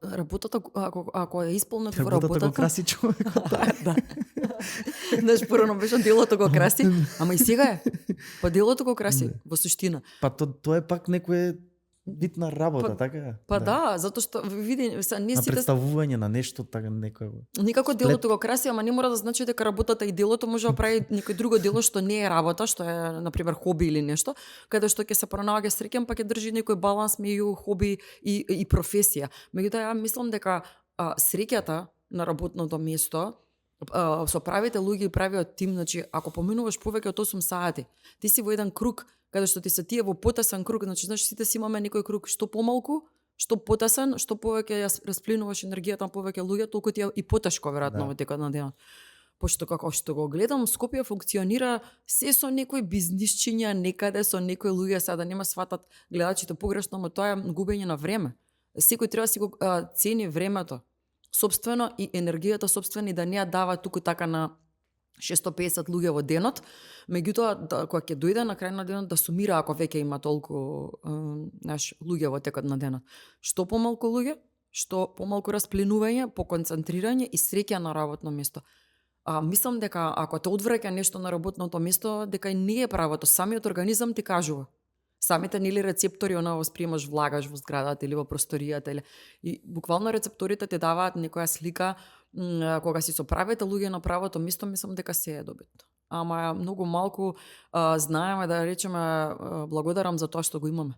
Работата, ако е исполнет во Работата работата... го краси човекот. Да. Знаеш, порано беше делото го краси, ама и сега е. Па делото го краси, во суштина. Па тоа е пак некој вид на работа, така? Па да, затоа што види, не на сите представување на нешто така некако. никако делото го краси, ама не мора да значи дека работата и делото може да прави некој друго дело што не е работа, што е на пример хоби или нешто, каде што ќе се пронаоѓа среќен, па ќе држи некој баланс меѓу хоби и професија. Меѓутоа ја мислам дека среќата на работното место со правите луѓе и правиот тим, значи ако поминуваш повеќе од 8 сати, ти си во еден круг каде што ти се тие во потесен круг, значи знаеш сите си имаме некој круг што помалку, што потесен, што повеќе ја расплинуваш енергијата на повеќе луѓе, толку ти е и потешко веројатно во текот на денот. Пошто како што го гледам, Скопје функционира се со некои бизнисчиња, некаде со некои луѓе, сега да нема сватат гледачите погрешно, но тоа е губење на време. Секој треба да си го цени времето сопствено и енергијата сопствена и да не ја дава туку така на 650 луѓе во денот, меѓутоа кога ќе дојде на крај на денот да сумира ако веќе има толку луѓе во текот на денот. Што помалку луѓе, што помалку расплинување, поконцентрирање и среќа на работно место. Мислам дека ако те одвраќа нешто на работното место, дека и не е правото, самиот организам ти кажува. Самите нели рецептори она восприемаш влагаш во зградата или во просторијата или и буквално рецепторите ти даваат некоја слика кога си со правите луѓе на правото место, мислам дека се е добитно. Ама многу малку знаеме да речеме благодарам за тоа што го имаме.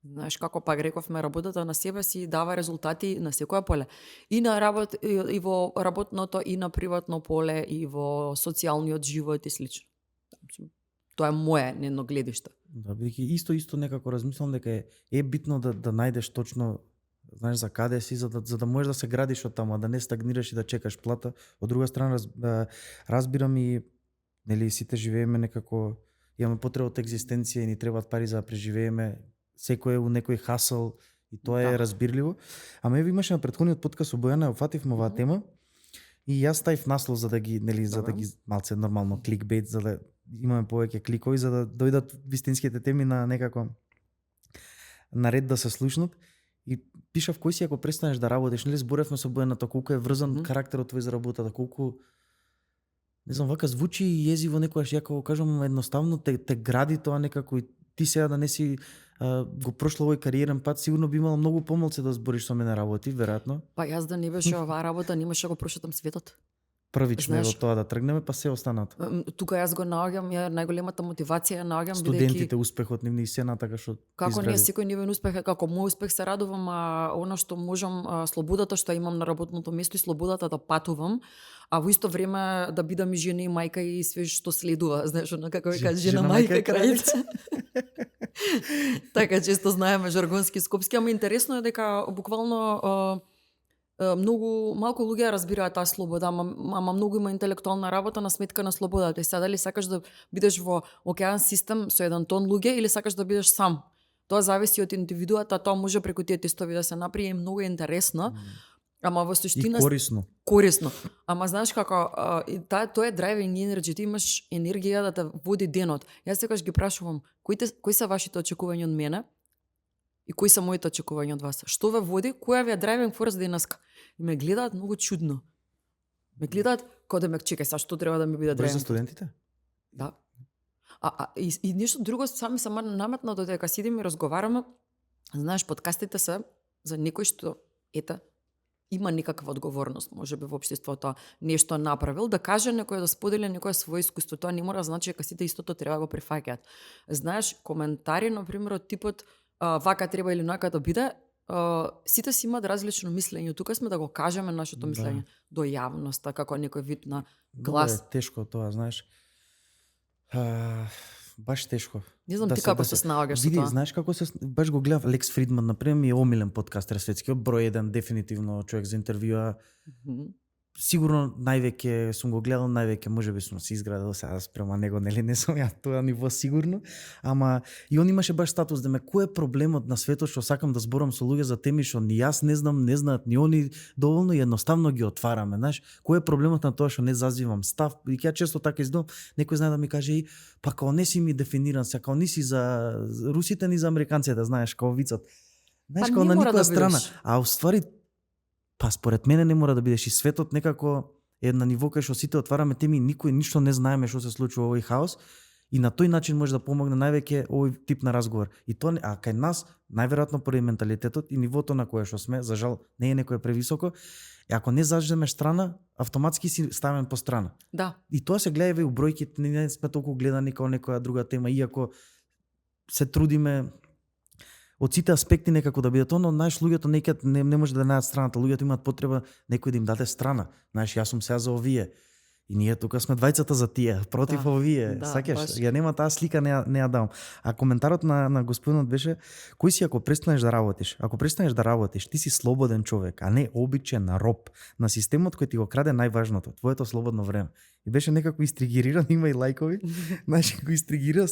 Знаеш како пак рековме, работата на себе си дава резултати на секоја поле. И на и во работното, и на приватно поле, и во социјалниот живот и слично. Тоа е моје нено гледиште. Да, бидејќи исто некако размислам дека е битно да најдеш точно, знаеш за каде си, за да можеш да се градиш од таму, да не стагнираш и да чекаш плата. Од друга страна разбирам и нели сите живееме некако, имаме потреба од екзистенција и ни требаат пари за да преживееме. Секој е у некој хасл и тоа е разбирливо. Ама еве имаше на претходниот подкаст со Бојана, офативме оваа тема и јас ставив наслов за да ги за да ги малце нормално кликбейт, за да имаме повеќе кликови за да дојдат вистинските теми на некако наред да се слушнат. И пишав кој си ако престанеш да работиш, нели зборевме со Бојаната колку е врзан карактерот твој за работата, колку не знам, вака звучи језиво некогаш, ја кога кажам едноставно те гради тоа некако и ти сега да не си го прошла овој кариерен пат, сигурно би имала многу помалце да збориш со мене работи, веројатно. Па јас да не беше оваа работа, немаше да го прошетам светот. Првично е во тоа да тргнеме, па се останато. Тука јас го наоѓам, најголемата мотивација наоѓам студентите успехот нивни и сена така што како не секој нивен успех е како мој успех, се радувам, она што можам, слободата што имам на работното место и слободата да патувам, а во исто време да бидам и жена и мајка и све што следува, знаеш, она како вика жена мајка крајца. Така често знаеме жаргонски скопски, ама интересно е дека буквално многу малку луѓе разбираат таа слобода, ама многу има интелектуална работа на сметка на слободата. И сега дали сакаш да бидеш во океан систем со еден тон луѓе или сакаш да бидеш сам Тоа зависи од индивидуата, тоа може преку тие тестови да се направи и многу интересно. Ама во И суштина корисно. Ама знаеш како тоа е driving energy, ти имаш енергија да те води денот. Јас секогаш ги прашувам, кои се вашите очекувања од мене и кои се моите очекувања од вас? Што ве води? Која ви е driving force денеска? И ме гледаат многу чудно. Ме гледаат како да ме чекај, са што треба да ми биде Баш за driving? студентите? Да. И нешто друго сами се наметна додека сидиме и разговараме. Знаеш, подкастите се за некој што има некаква одговорност, можеби во општеството нешто направил, да каже некој, да сподели некој своје искуство. Тоа не мора да значи дека сите истото треба да го прифаќаат. Знаеш, коментари, например, од типот вака треба или онака да биде, сите си имаат различно мислење. Тука сме да го кажеме нашето мислење до јавноста, како некој вид на глас. Много е тешко тоа, знаеш. Баш тешко. Не знам ти како се снаоѓаш со Види, тоа. знаеш како баш го гледав Лекс Фридман, например, ми е омилен подкастер светски, број 1 дефинитивно човек за интервјуа. Сигурно највеќе сум го гледал, највеќе можеби сум се изградил сега спрема него, нели не сум ја тоа ниво сигурно, ама и он имаше баш статус да ме кој е проблемот на светот што сакам да зборам со луѓе за теми што ни јас не знам, не знаат ни они, доволно и едноставно ги отвараме, знаеш, кој е проблемот на тоа што не зазвивам став, и ја често така издом, некој знае да ми каже и па као не си ми дефиниран, се као не си за русите ни за американците, знаеш, као вицот. Знаеш, као не на мора никоја да страна, бидеш. а уствари па според мене не мора да бидеш и светот некако е на ниво кај што сите отвараме теми, никој ништо не знаеме што се случува во овој хаос и на тој начин може да помогне највеќе овој тип на разговор. И тоа кај нас најверојатно поради менталитетот и нивото на кое што сме, за жал не е некое превисоко, и ако не заждемеш страна, автоматски си ставен по страна. Да. И тоа се гледа и у бројките, не сме толку гледани како некоја друга тема, иако се трудиме од сите аспекти некако да биде тоа, но знаеш, луѓето не може да најдат страната, луѓето имаат потреба некој да им даде страна. Знаеш, јас сум сега за овие. И ние тука сме двајцата за тие, против овие. да, Сакаш, баш. ја нема таа слика, не ја давам. А коментарот на господинот беше, кој си ако престанеш да работиш? Ако престанеш да работиш, ти си слободен човек, а не обичен роб на системот кој ти го краде најважното, твоето слободно време. И беше некако истригириран, има и лајкови. Знаеш, како истригира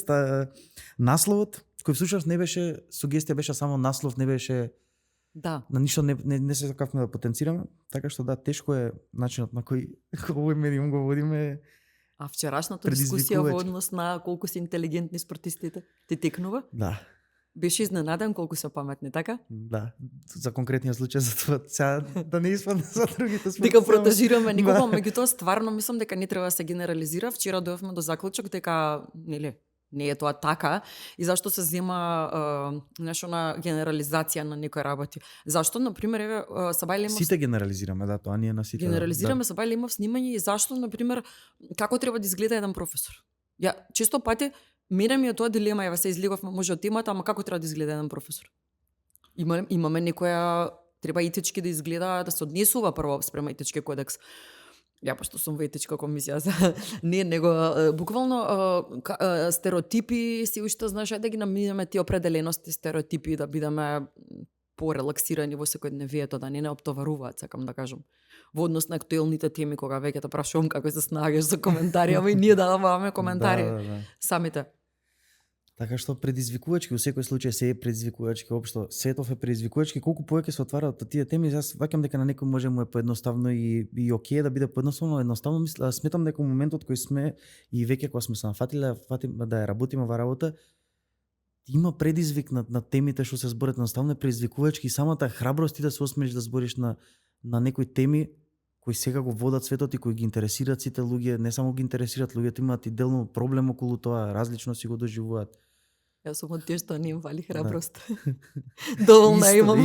насловот, кој всушност не беше сугестија, беше само наслов, не беше Да. на ништо не се сакавме да потенцираме, така што да, тешко е начинот на кој овој медиум го водиме. А вчерашната дискусија во предизвикувачки. однос на колку се интелигентни спортистите ти текнува? Да, Беше изненаден колку се паметни, така? да, за конкретниот случај за тоа сега да не испадне за другите спортисти. Дека протежираме никога, Да. меѓутоа стварно мислам дека не треба да се генерализира. Вчера дојавме до заклучок дека не е тоа така и зашто се зема нешто на генерализација на некои работи. Зашто, например, еве Сабајле имав Сите генерализираме, да, тоа ние на сите. генерализираме, Сабајле имав снимање и зашто, например, како треба да изгледа еден професор. Ја често пати мене ми е тоа дилема, ја се излеговме може од темата, ама како треба да изгледа еден професор? Имаме некоја треба етички да изгледа, да се однесува прво спрема етички кодекс. Ја пошто сум во етичка комисија за не него буквално стереотипи си уште знаеш да ги наминеме тие определености стереотипи да бидеме порелаксирани во секојдневието, да не оптоваруваат, сакам да кажам. Во однос на актуелните теми кога веќе те прашувам како се снаѓаш за коментари, ама и ние даваме коментари Да. самите. Така што предизвикувачки, во секој случај се е предизвикувачки, општо светов е предизвикувачки, колку повеќе се отвараат тие теми, јас ваќам дека на некој може му е поедноставно и окей да биде поедноставно, едноставно мислам, сметам дека моментот кој сме и веќе кога сме се нафатиле да ја работиме во работа, има предизвик на темите што се зборат, едноставно е предизвикувачки, самата храброст ти да се осмелиш да збориш на некои теми кои сега го водат светот и кои ги интересираат сите луѓе, не само ги интересираат луѓето, имаат и делно проблем околу тоа, различно си го доживуваат. Јас сум од тие што не им фали храброст. Доволна имам.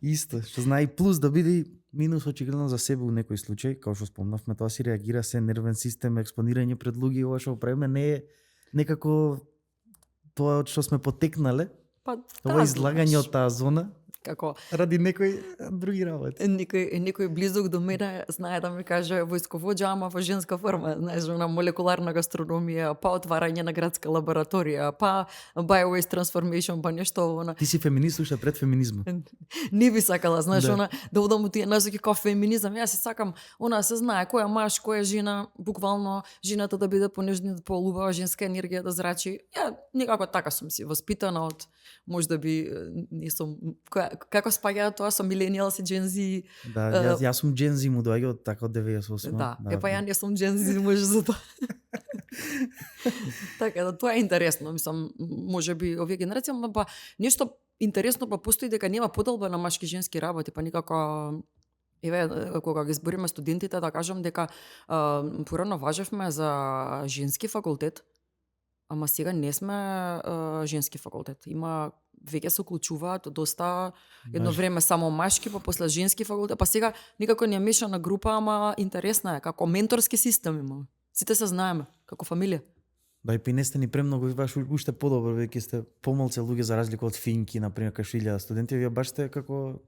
Исто, што знае и плюс да биде минус очигледно за себе у некој случај, како што спомнавме, тоа си реагира се нервен систем, експонирање пред луѓе, ова што правиме не е некако тоа од што сме потекнале. Па, Ова излагање од таа зона како Ради некои други работи. некој близок до мене знае да ми каже војсковоđа, ама во женска форма, знаеш, на молекуларна гастрономија, па отварање на градска лабораторија, па bio-waste transformation, па нешто она. Ти си феминист уште пред феминизмот. Не би сакала, знаеш, Да. она да одам у тие насоки како феминизам. Јас се сакам, она се знае кој е маж, кој е жена, буквално жената да биде понежна, полубава женска енергија да зрачи. Ја некако така сум си воспитана од можда би не сум како спаѓа тоа со миленијалси, джензи. Да, јас сум Gen Z, му доаѓа од така од 98. Да, епа ја не сум джензи, може за тоа. Така да тоа е интересно, мислам, можеби овие генерација, па нешто интересно па постои дека нема поделба на машки и женски работи, па никако еве кога ги збориме студентите да кажам дека порано важевме за женски факултет, ама сега не сме женски факултет. Има веќе се уклучуваат доста едно време само машки, па после женски факултет, па сега никако не е мешана група, ама интересна е, како менторски систем има. Сите се знаеме, како фамилија. Да, и не сте ни премногу, баш уште подобро, веќе сте помалце луѓе за разлика од финки, например, кај 1000 студенти, вие баш сте како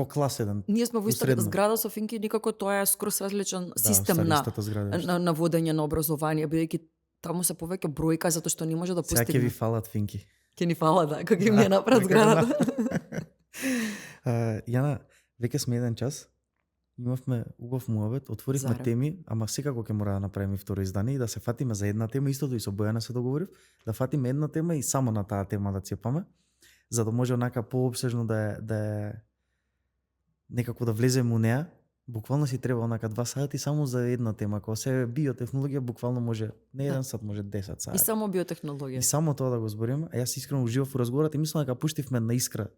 клас еден. Ние сме во истата средно. зграда со финки, никако тоа е скроз различен систем стари на, истата зграда, на водење на образование, бидејќи таму се повеќе бројка затоа што не може да Сега ќе постигне. ви фалат финки. Ќе ни фала, да, кога ги ми е напред така зградата. Јана, веќе сме еден час. Имавме убав муабет, отворивме Зарем. теми, ама секако ќе мора да направиме второ издание и да се фатиме за една тема, истото и со Бојана се договорив, да фатиме една тема и само на таа тема да цепаме, за да може онака поопсежно да е некако да влеземе у неа. Буквално си треба онака 2 сати само за една тема, кога се биотехнологија буквално може не 1 сат, може 10 сати. И само биотехнологија. И само тоа да го збориме, а јас искрено уживав у разговорот и мислам дека пуштивме на искра,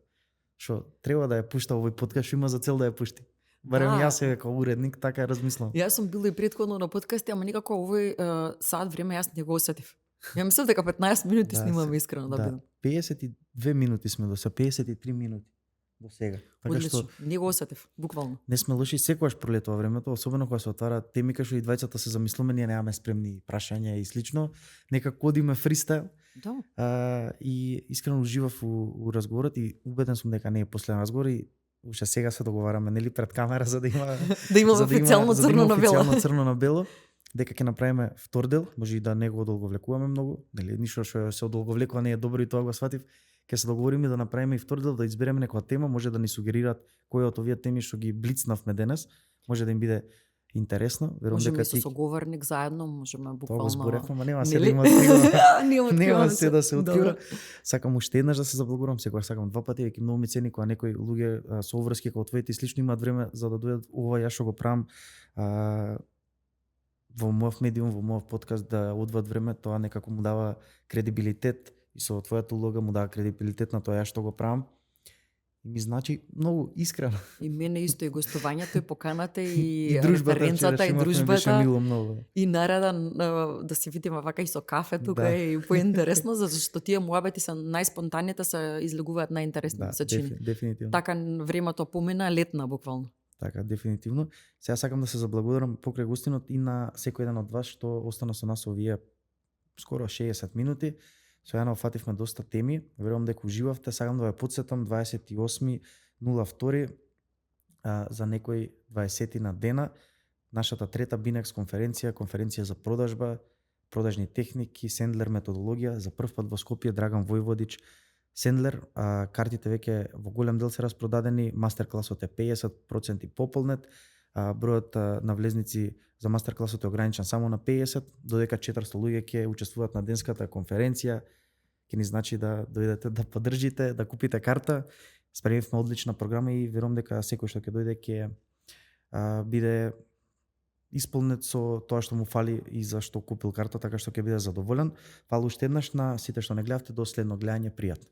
што треба да ја пушта овој подкаст, што има за цел да ја пушти. Барем Да. јас се како уредник така ја размислам. Јас сум била и претходно на подкасти, ама никако овој сат време јас не го осетив. Ја мислев дека 15 минути Да, снимаме искрено да бидам. 52 минути сме до сега, 53 минути до сега. Така Одлично, што не го осетив, буквално. не сме лоши, секогаш пролетува времето, особено кога се отвараат теми кај што и двајцата се замислуваме, ние немаме спремни прашања и слично. Некако одиме фристайл. Да. И искрено уживав у разговорот и убеден сум дека не е последен разговор и уште сега се договараме нели пред камера за да има Да имаме за да има- официјално за да има црно на бело. официјално црно на бело, дека ќе направиме втор дел, може и да не го одолговлекуваме многу, нели ништо што се одолговлекува не е добро и тоа го сватив. Ќе се договориме да направиме и втор дел, да избереме некоја тема, може да ни сугерираат која од овие теми што ги блицнавме денес, може да им биде интересно. Верувам Можеме дека и со ти соговорник заедно, можеме тоа буквално. го зборевме, ама нема се да Нели? има открива. Нема Нема се да се открива. Добро. Сакам уште еднаш да се заблагодарам, секогаш сакам 2 пати, веќе многу ми цени кога некои луѓе со обврски како твоите и слично имаат време за да дојдат ова ја што го правам во мојов медиум, во мојов подкаст да одвоат време, тоа некако му дава кредибилитет и со твојата улога му дава кредибилитет на тоа ја што го правам. И ми значи многу искрено. И мене исто и гостувањето и поканата и, дружбата, референцата и вчераш имавме, беше дружбата. мило многу. И наредан да се видиме вака и со кафе тука Да. и поинтересно, затоа што тие муабети се најспонтаните, се излегуваат најинтересни, се чини. Дефинитивно. Така времето помина летна буквално. Така, дефинитивно. Сега сакам да се заблагодарам покрај гостинот и на секој еден од вас што остана со нас овие скоро 60 минути. Со Јана офативме доста теми. Верувам дека уживавте. Сакам да ве потсетам 28.02 за некој 20 на дена нашата трета Binex конференција за продажба, продажни техники, Сендлер методологија, за прв пат во Скопје Драган Војводич Сендлер, картите веќе во голем дел се распродадени, мастер-класот е 50% пополнет, бројот на влезници за мастер-класот е ограничен само на 50, додека 400 луѓе ќе учествуваат на денската конференција, ќе ни значи да дојдете да поддржите, да купите карта. Спремивме одлична програма и верувам дека секој што ќе дојде ќе биде исполнет со тоа што му фали и за што купил карта, така што ќе биде задоволен. Фала уште еднаш на сите што не гледавте, до следно гледање, пријатно.